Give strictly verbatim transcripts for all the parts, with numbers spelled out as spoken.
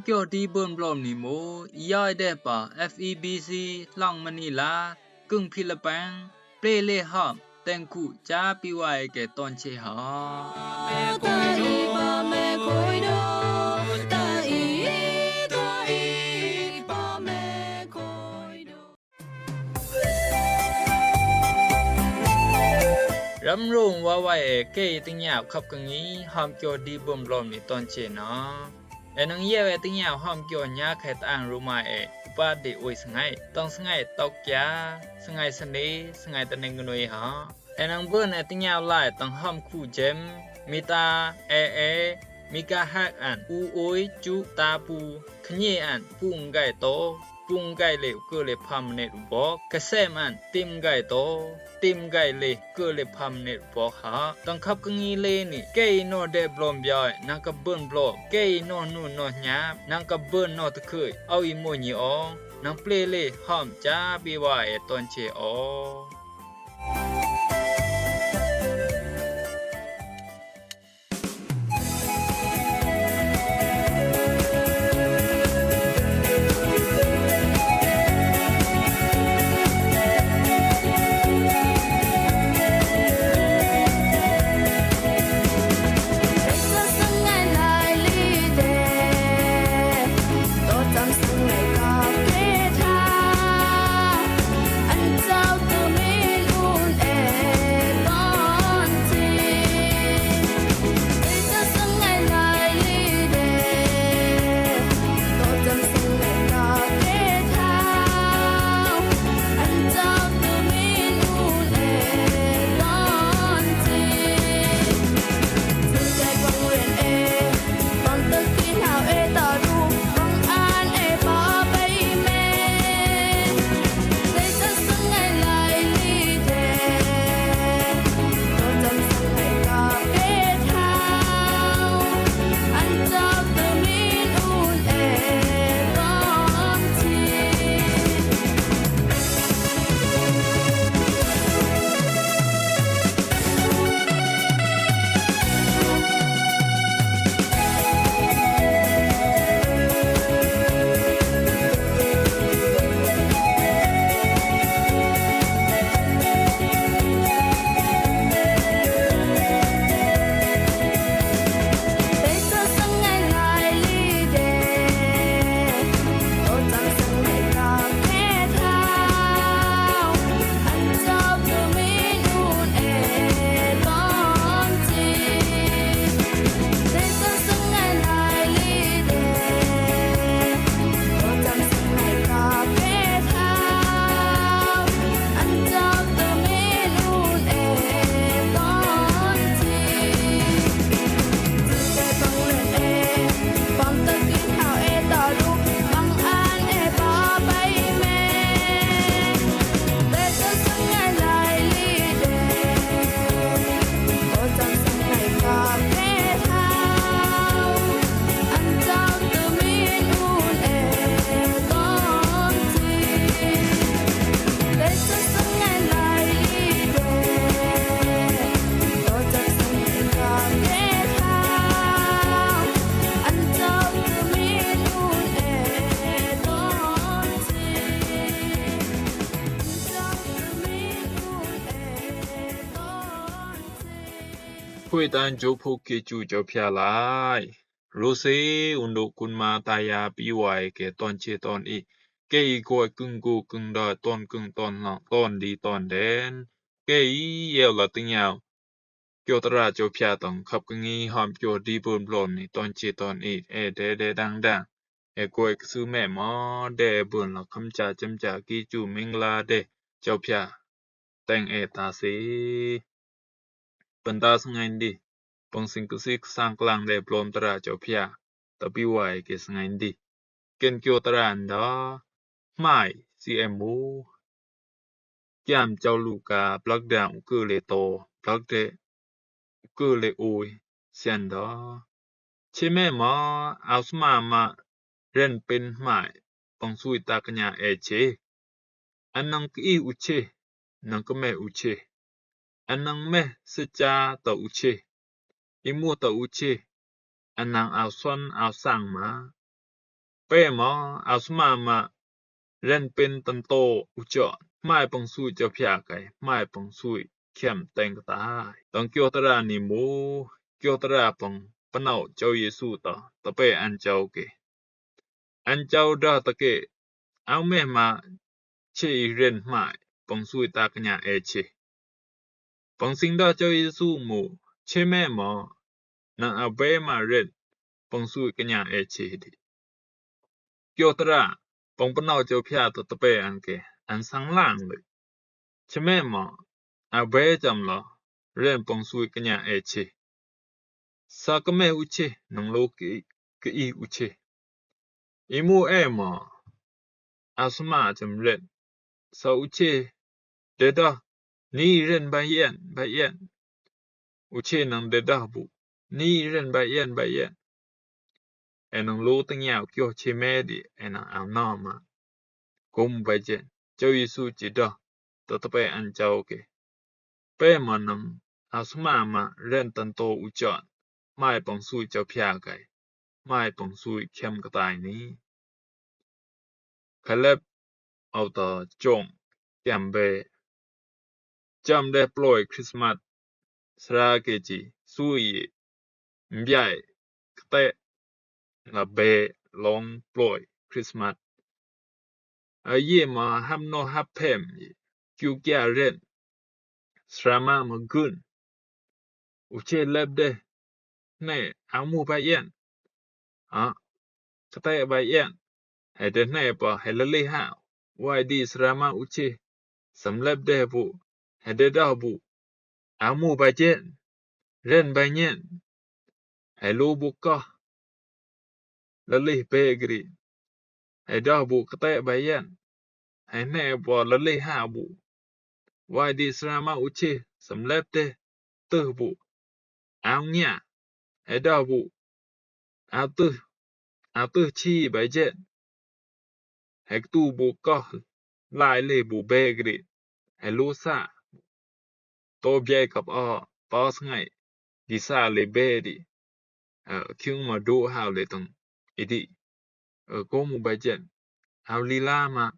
Kyo di bun blom ni mo, i yoi de pa F E B C lang mani la, kung Philippine, ple le ham, teng ku cha pi wai ke ton che ha. Ram rong wa wai e kei ting yap khap ka ngi ham kyo di bun blom ni ton che na. E nang yau e ting yau ham kyo nya khe tang ru mai e, upa de oi sngai, tang sngai tok kya, sngai sane, sngai taneng gnoi ha. E nang bun e ting yau lai tang ham khu jem, mita, e e, mika hak an, u oi, chu, ta pu, khnye an, pung gai to, pung gai le u kơ le pha mnet u bok, ka sem an, tim gai to, tim gai le, kơ le pha mnet u bok ha. Tang khap ka ngi le ni, kei no de blom bioi, nang ka bun blom, kei no nu no nyap, nang ka bun no te khoi, au i mo nyi ong, nang ple le, ham cha bi wa e ton che ong. Khoi tan jo pho ke chu jo phia lai. Ro se un do kun ma ta ya pi wai ke ton che ton i. Ke i koi kung gu kung da ton kung ton lang ton di ton den. Ke i yau la ting yau. Kyo tara jo phia tang khap ka ngi ham kyo di bun blom ni ton che ton i e de de dang dang. E koi ka su me ma de bun la kham cha cham cha ki chu ming la de jo phia. Teng e ta se. Pynta sngai ndi. Pang sing ka sik sang klang de blom tara jo phia. Ta pi wai ke sngai ndi. Ken kyo tara nda. Mai si e mu. Kiam chau lu ka blak dang u kơ le to. Blak de u kơ le oi. Sian da. Che me ma au sma ma ren pen mai. Pang sui ta ka nya e che. An nang ki i u che. Nang ka me u che. An nang me se cha ta u che. I mu ta u che. An nang au son au sang ma. Pē mă, a sma mă ren pin tăn tô u chon, mai pang sui chao phia kai, mai pang sui khem teng ktai. Tang kyo tara ni mu, kyo tara pang panau chao Yesu ta, ta pē an chao ke. An chao da ta ke, au me mă che i ren mai pang sui ta kanya e che. Pang sing da chao Yesu mu, che me mă, nang a be mă ren pang sui kanya e che di. Kyo tara, pang panau chao phia ta ta pē an ke, an sang lang le. Che me mă, a be cham la, ren pang sui kanya e che. Sa ka me u che, nang lo ke, ke i u che. I mu e mă, a sma cham ren. Sa u che, de da, ni ren ba yen, ba yen. U che nang de da bu, ni ren ba yen, ba yen. E nang lo tang yau kyo che me di, e nang au na mă. Kum ba jen, chao Yesu chi da, ta ta pē an chao ke. Pē mă nang, a sma mă ren tăn tô u chon, mai pang sui chao phia kai, mai pang sui khem ktai ni. Kalep au ta chong kiam be. Cham de ploi Christmas, sra ke chi, sui, mbiai, kte, la be long ploi Christmas. A ye mă hap no hap pem, kiu kia ren, sra mă mă gun. U che lep de, ne, au mu ba yen. A, kte ba yen. He de ne pa, he lele ha. Wai di sra mă u che. Sam lep de bu. He de da bu. Au mu ba jen. Ren ba nyen. He lu bu ka. Lele be gri. He da bu kte ba yen. He ne bu lele ha bu. Wai di sra mă u che. Sam lep de. Tuh bu. Au nya. He da bu. Au tuh. Au tuh chi ba jen. He tu bu ka. Lai le bu be gri. He lu sa. To biai kap a. Pas ngai. Di sa le be di. Ơ, kiung mă du hao le tong. I di. Ơ, ko mu ba jen. Hao li la mă.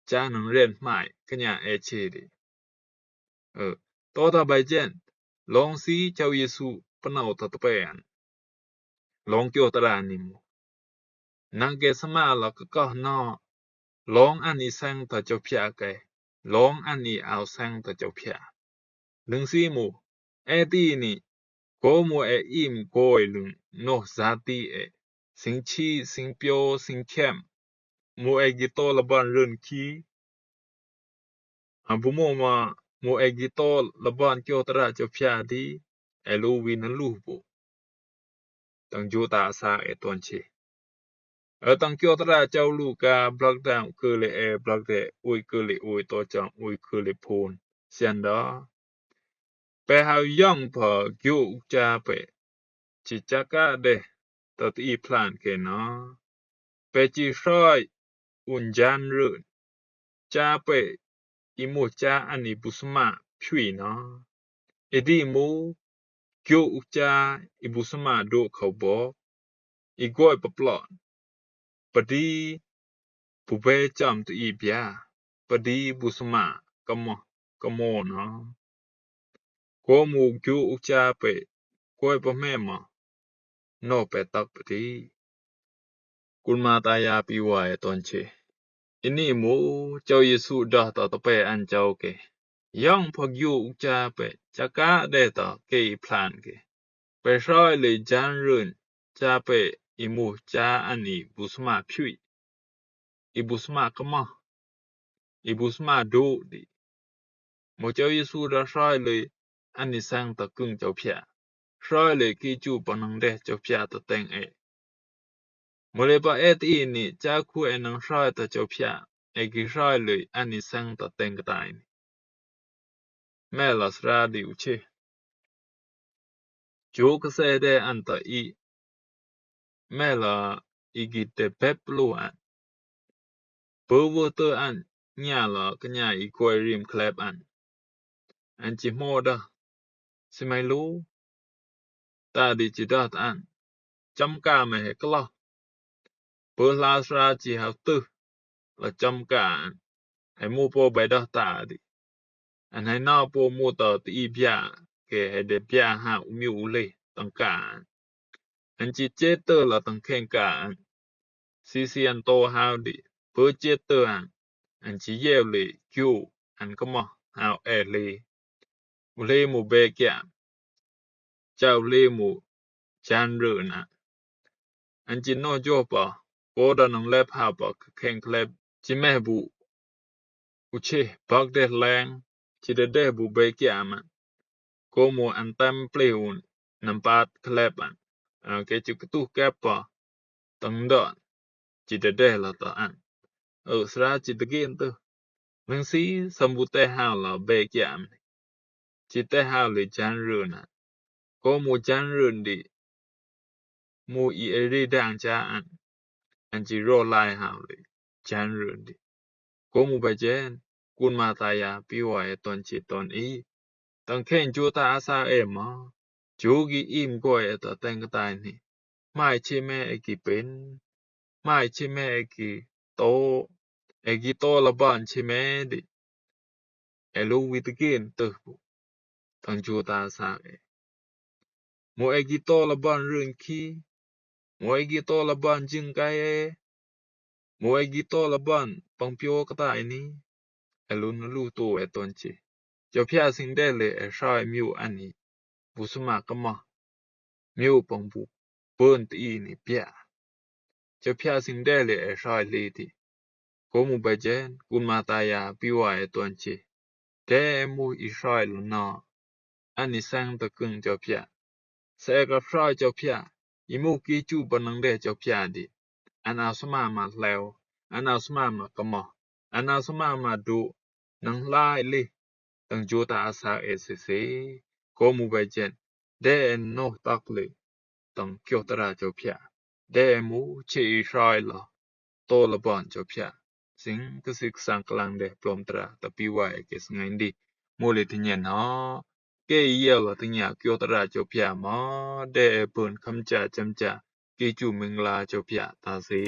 Cha nang ren mai. Kanya e che di. Ơ, to ta ba jen. Long si chao Yesu. Panau ta ta pē an. Long kyo tara ni mu. Nang ke sma la ka ka na. Long an i sang ta chao phia ke. Long an i au sang ta chao phia. Lung si mu. E ti ni. Ko mu e im koi lung. No za ti e. Sing chi, sing pio, sing khem. Mu e gi to la ban run ki. A bu mo ma, mu e gi to la ban kyo tara chao phia di. E lu wi na lu bu. Tang ju ta sa e ton che. Ơ tang kyo tara chao Luka, blak dang kơ le e, blak de, ui kơ le ui, to chang, ui kơ le pun. Sian da. Pe hao yang pa gyu cha pe. Chi cha ka de, ta ti i plan ke na. Pe chi soi, un jan run. Cha pe, i mu cha an i bu sma, phui na. I di mu, kyo u cha i bu sma do khau bo, i goi pa plon, pa di bu be cham tu i bia, pa di bu sma ka mo, ka mo na. Ko mu kyo u cha pe, goi pa me ma, no pe tak pa di. Kun ma ta ya pi wa e ton che. Ini mu, chao Yesu da ta ta pe an chao ke. Yang pa gyu u cha pe, cha ka de ta ke i plan ke. Pe soi le jan run, cha pe i mu cha an i bu sma phui. I bu sma ka ma. I bu sma do di. Mo chao Yesu da soi le an i sang ta kung chao phia. Soi le ki chu pa nang de chao phia ta teng e. Mo le pa e ti ni cha ku e nang soi ta chao phia. E ki soi le an i sang ta teng ka tai ni. Me la sra di u che. Chu ka se de an ta i. Me la i gi te pep lu an. Pu vu tu an nya la ka nya i koi rim klep an. An chi mo da. Si mai lu. Ta di chi da ta an. Cham ka me he kla. Bø hla sra chi haw tø la cham ka an, e mu po bai dø ta di. An hai na po mu tø ti i bia ke hai de bia ha u mi u le tang ka an. An chi che tø la tang khen ka an. Si si an to haw di, bø che tø an. An chi yeu le kyu an ka mo haw e le. U le mu be kia. Chau le mu jan rø na. An chi no jo pa, ko da nang lep ha pa ka khen klep, chi meh bu u che bak de leng, chi de de bu be kia man. Ko mu an tam ple un, nam pat klep an. Ke chi kutu kep pa, tang dø, chi de de la ta an. Ơ sra chi de gen tø. Leng si sam bu te haw la be kia man. Chi te haw le jan rø na. Ko mu jan rø di. Mu i e ri dang cha an. An chi ro lai haw le jan rø di. Ko mu ba jen, kun ma ta ya pi wa e ton chi ton i. Tang khen ju ta a sa e ma. Ju gi im go e ta teng ka tai ni. Mai chi me e ki pen. Mai chi me e ki to. E ki to la ban chi me di. E lu wi te gen tø bu. Tang ju ta sa e. Mu e ki to la ban run ki. Mu e ki to la ban jing kai e. Mu e ki to la ban pang pio ka tai ni. E lu na lu to e ton chi. Jopia sing de le e sra e miu an ni. Bu suma ka ma. Miu pang bu. Bun ti i ni pia. Jopia sing de le e sra e le ti. Ko mu ba jen, kun ma ta ya pi wa e ton chi. De e mu i sra e lu na. An ni sang ta kung jopia. Se ka sra jopia. I mu ki chu ba nang de jopia di. An a suma ma leo. An a suma ma ka ma. An a suma ma du. Nang lai li. Tang ju ta a sa e se se. Ko mu ba jen. De e no tak li. Tang kyo ta ra jopia. De e mu che i sra e la. To la ban jopia. Sing ka sik sang ka lang de plom ta ra ta pi wa e ke sang in di. Mu le ti nyen ha. Ke i yeu la ti nya kyo ta ra jopia ma. De e bun kam cha cham cha. Ki chu ming la jopia ta se.